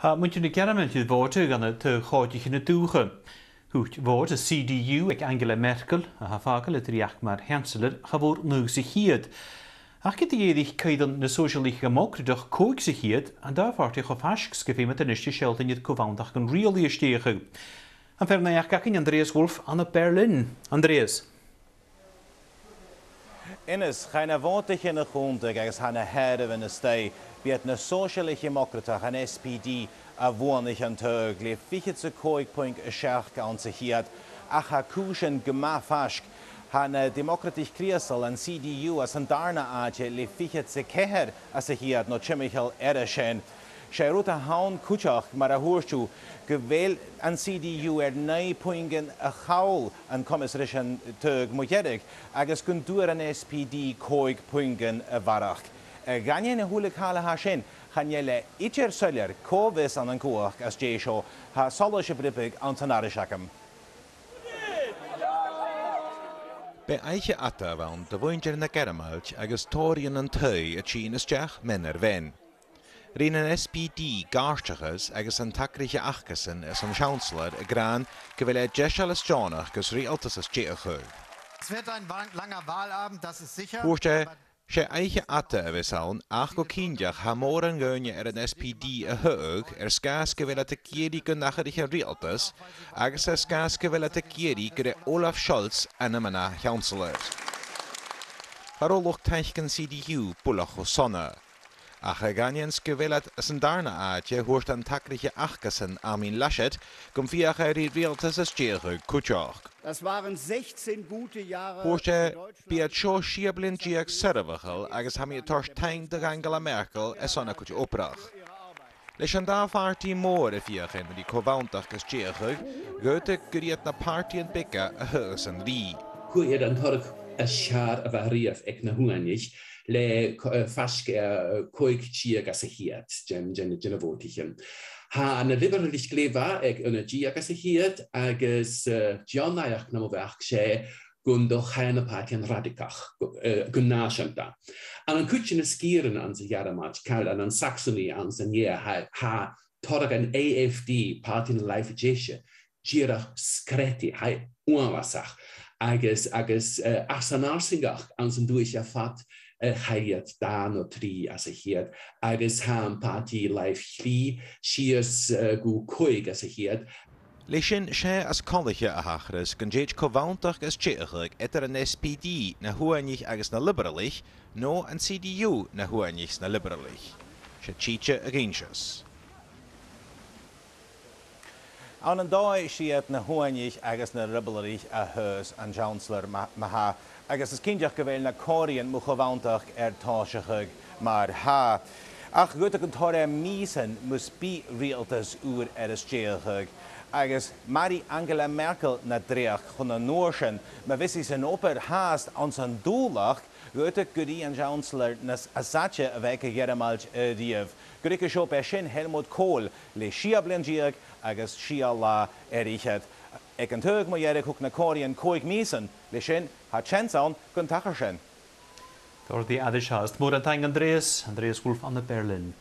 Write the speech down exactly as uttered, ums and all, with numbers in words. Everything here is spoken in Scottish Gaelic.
Tha muinntir na Gearmailt air bhòtadh ann an taigh-chòigeachaidh na dùthcha. Thuit bhòt an C D U aig Angela Merkel, a tha a' fàgail a dreuchd mar Sheansalair, cha mhòr naoi sa cheud. Ach ged a dh'èirich caighdean na Sòisealaich Dheamocratach còig sa cheud, tha an dà phàrtaidh cho faisg 's gum feum iad a-nis a' sealltainn air co-bhanntachd an riaghlaidh a stèidheachadh. Am fear-naidheachd againn, Andreas Wolff, ann am Berlin. Andreas. Innes, chaidh na bhòtaichean a chunntadh agus tha na h-àireamhan a-staigh. B' iad na Sòisealaich Dheamocratach, an S P D, a bhuannaich an taghadh le fichead 's a còig puing a seachd anns a' cheud, ach tha cùisean gu math faisg. Tha na Deamocrataich Chrìosdail, an C D U, san dàrna àite le fichead 's a ceithir às a' cheud no timcheall air sin. 'S e rud a th' ann cuideachd, mar a thuirt thu, gu bheil an C D U air naoi puingean a chall an coimeas ris an taghadh mu dheireadh, agus gun d' fhuair an S P D còig puingean a bharrachd. A dh'aindeoin a h-uile càil a tha sin, chan eil e idir soilleir cò bhios ann an cumhachd às dèidh seo, tha solais a' briobadh anns an aithris agam. B' e oidhche fhada a bh' ann do mhuinntir na Gearmailt agus tòrraidhean an taigh a' tighinn a-steach mean air mhean. Rinn an S P D gàirdeachas agus an tagraiche acasan airson Seansalair ag ràdh gu bheil e deiseil is deònach gus riaghaltas a stèidheachadh. Es wird ein wang-, langer Wahlabend, das ist sicher. Thuirt e, 'S e oidhche fhada a bhios ann, ach gu cinnteach tha mòran dhaoine air an S P D a thaghadh air sgàth 's gu bheil iad ag iarraidh gun atharraichear an riaghaltas, agus air sgàth 's gu bheil iad ag iarraidh gur e Olaf Scholz ainm an ath Sheansalair. Cha robh luchd-taic an C D U buileach cho sona. Ach a dh'aindeoin 's gu bheil iad san dàrna àite, thuirt an tagraiche acasan, Armin Laschet, gum feuch e ri riaghaltas a stèidheachadh cuideachd. Das waren sechzehn gute Jahre. Thuirt e, bidh iad seo sia bliadhna deug soirbheachail agus tha mi a' toirt taing do dh'Angela Merkel airson a cuid obrach. Leis an dà phàrtaidh mhòr a' feuchainn ri co-bhanntachd a stèidheachadh, dh'fhaodadh gur iad na pàrtaidhean beaga a thaghas an rìgh. Chuir iad an toradh as fheàrr a bha riamh aig na h-Uainich le co-, eh, faisg air, eh, còig deug às a' cheud den, den, de na bhòtaichean. Tha na Libearalaich glè mhath aig aon deug às a' cheud agus, eh, dìon-naidheachd nam bheachd-sa gun do chaill na pàrtaidhean radaigeach, gu-, eh, gu nàiseanta. Ann an cuid de na sgìrean anns a' Ghearmailt, càil ann an Saxony anns an Ear, tha, tha toradh an A F D, Pàrtaidh na Làimhe Deise, dìreach sgreataidh, tha e uabhasach. Agus, agus, eh, ach san fharsaingeachd anns an dùthaich air fad, eh, chaidh iad dà no trì às a' cheud, agus tha am pàrtaidh làimh chlì sìos, eh, gu còig às a' cheud. Leis sin, 's e as coltaiche a thachras gun tèid co-bhanntachd a stèidheachadh eadar an S P D, na h-Uainich agus na Libearalaich, no an C D U, na h-Uainich 's na Libearalaich. 'S e tìde a dh'innseas. Ann an dòigh, 's iad na h-Uainich agus na Libearalaich a thaghas an Seansalair ma-, ma-thà, agus is cinnteach gu bheil na còmhraidhean mu cho-bhanntachd air tòiseachadh mar-thà. Ach dh'fhaodadh gun toir e mìosan mus bi riaghaltas ùr air a stèidheachadh, agus mairidh Angela Merkel na dreuchd chun an uair sin, ma bhios i san obair fhathast anns an Dùbhlachd, dh'fhaodadh gur i an Seansalair nas fhaide a bh' aig a' Ghearmailt a-riamh. Gu ruige seo, b' e sin Helmut Kohl le sia bliadhna deug agus sia latha air fhichead. Aig an taghadh mu dheireadh thug na còmhraidhean còig mìosan, leis sin, tha teans ann gun tachair sin. Toradh aithris fhathast. Mòran taing, Andreas, Andreas Wolff ann am Berlin.